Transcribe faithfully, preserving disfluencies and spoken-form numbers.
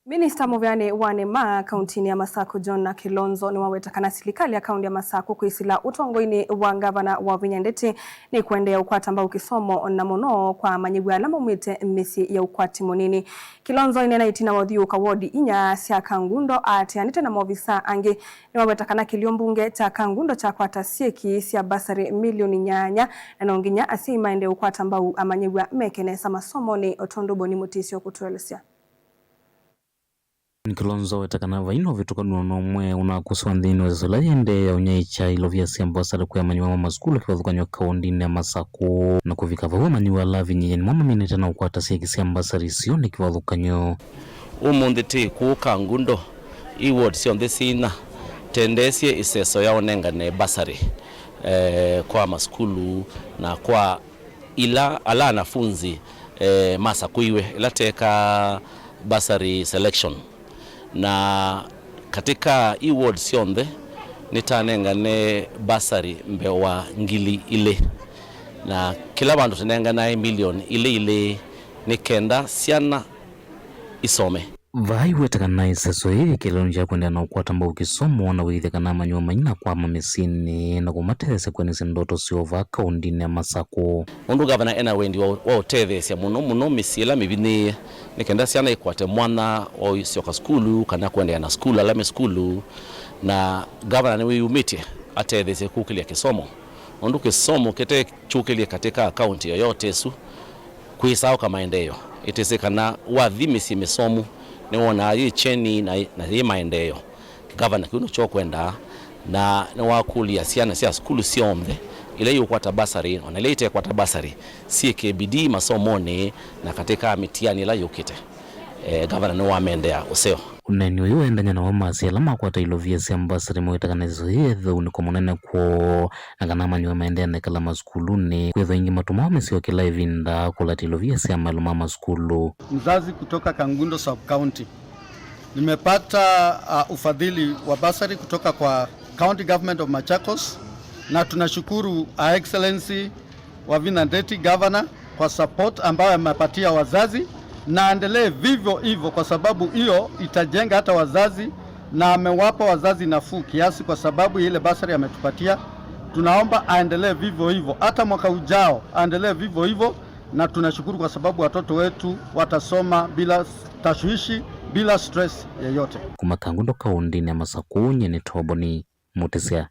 Minista mũvĩanĩ wa nĩma kauntinĩ ya Masakũ, John Kilonzo, nĩwaweta kana silikalĩ ya kaunti ya Masakũ kwĩsĩla ũtongoinĩ wa ngavana Wavinya Ndeti nĩkũendeea ũkwata mbau kĩsomo, na mũno kwa amanyĩw'a ala maumĩte mĩsyĩ ya ũkwati mũnini. Kilonzo aineena ĩtina wa ũthiũũka wodi inya sya Kangundo aatĩanĩte na maovisa angĩ. Nĩwaweta kana kĩlio mbunge kya Kangundo kyakwata syĩki sya mbasarĩ milioni nyanya, na no nginya asyai maendee ũkwata mbau amanyĩw'a meke nesa masomonĩ, o tondũ Boni Mũtĩsyo ũkũtũelesya. Kilonzo aweta kana vai na ũvĩtũkanu o na ũmwe ũnakũsĩwa nthĩnĩ wa ĩseso ĩla yĩendee ya ũnyaĩĩkya ilovia sya mbasarĩ kwĩ amanyĩw'a ma masukulu kĩvathũkany'o kaũndĩnĩ ya Masakũ, na kũvika vau amanyĩw'a ala avinyĩĩe nĩmo maminĩte na ũkwata syĩki sya mbasarĩ isu nĩ kĩvathũkany'o. Ũmũnthĩ twĩ kũũ Kangundo, i ward syonthe syĩ inya, tendeesye ĩseso ya ũnengane mbasarĩ, eh, kwa masukulu na kwa ila, ala anafunzi, eh, masakũiwe, ĩla tekaa bursary selection. Na katika i ward syonthe, nĩtanengane bursary mbee wa ngili ilĩ. Na kĩla vandũ tũnenganae milioni ilĩ ilĩ nĩ kenda syana isome. Vaa iweta kana ĩseso yĩĩ yĩ kĩeleelonĩ kya kũendeea na ũkwata mbau kĩsomo na wĩĩthya kana amanyĩw'a maina kwama mĩsyĩnĩ na kũmatetheesya kwĩanĩsya ndoto syoo vaa kaũndĩnĩ ya Masakũ. Nũndũ ngavana ena wendi wa, wa ũtetheesya mũno mũno mĩsyĩ ĩla mĩvinyĩĩe, nĩ kenda syana ikwate mwanya wa ũsyoka sukulu kana kũendeea na sukulu ala me sukulu, na ngavana nĩwĩyumĩtye atetheesye kũkĩlya kĩsomo, nũndũ kĩsomo kĩte kyũkĩlye katika kaunti yoyote ĩsu, kwĩsaũka maendeeo. Ĩtĩsĩ kana wathi mĩsyĩ mĩsomu nĩwonaa yĩ kyeni na, na yĩ maendeeo. Ngavana kĩu nĩkyo ũkwendaa, na nĩwakũlya syana sya sukulu syonthe ila iũkwata basarĩ, o na ila itekwata basarĩ, syĩke bidii masomonĩ na katika mĩtiani ĩla yũkĩte. Eh, ngavana nĩwamendea ũseo. Ũneeni ũyũ ũendany'a na wa masya ala makwata ilovia sya mbasarĩ maweta kana ĩseso yĩĩ yĩ ũunĩko mũnene kwoo, na kana amanyĩw'a maendeea na ĩkala masukulunĩ, kwĩthwa aingĩ matũmawa mĩseo kĩla ĩvinda kũlatya ilovia sya maĩlo ma masukulu. Mzazi kutoka Kangundo Sub-County. Nimepata, uh, ufadhili wa basari kutoka kwa County Government of Machakos, na tunashukuru Her Excellency Wavinya Ndeti, Governor, kwa support ambayo amepatia wazazi, na aendelee vivyo hivyo, kwa sababu hiyo itajenga hata wazazi, na amewapa wazazi nafuu kiasi kwa sababu ya ile basari ametupatia. Tunaomba aendelee vivyo hivyo, hata mwaka ujao aendelee vivyo hivyo, na tunashukuru kwa sababu watoto wetu watasoma bila tashwishi, bila stress yeyote. Kuma Kangundo kaũndĩnĩ ya Masakũ, nyie nĩ Toboni Mũtĩsya.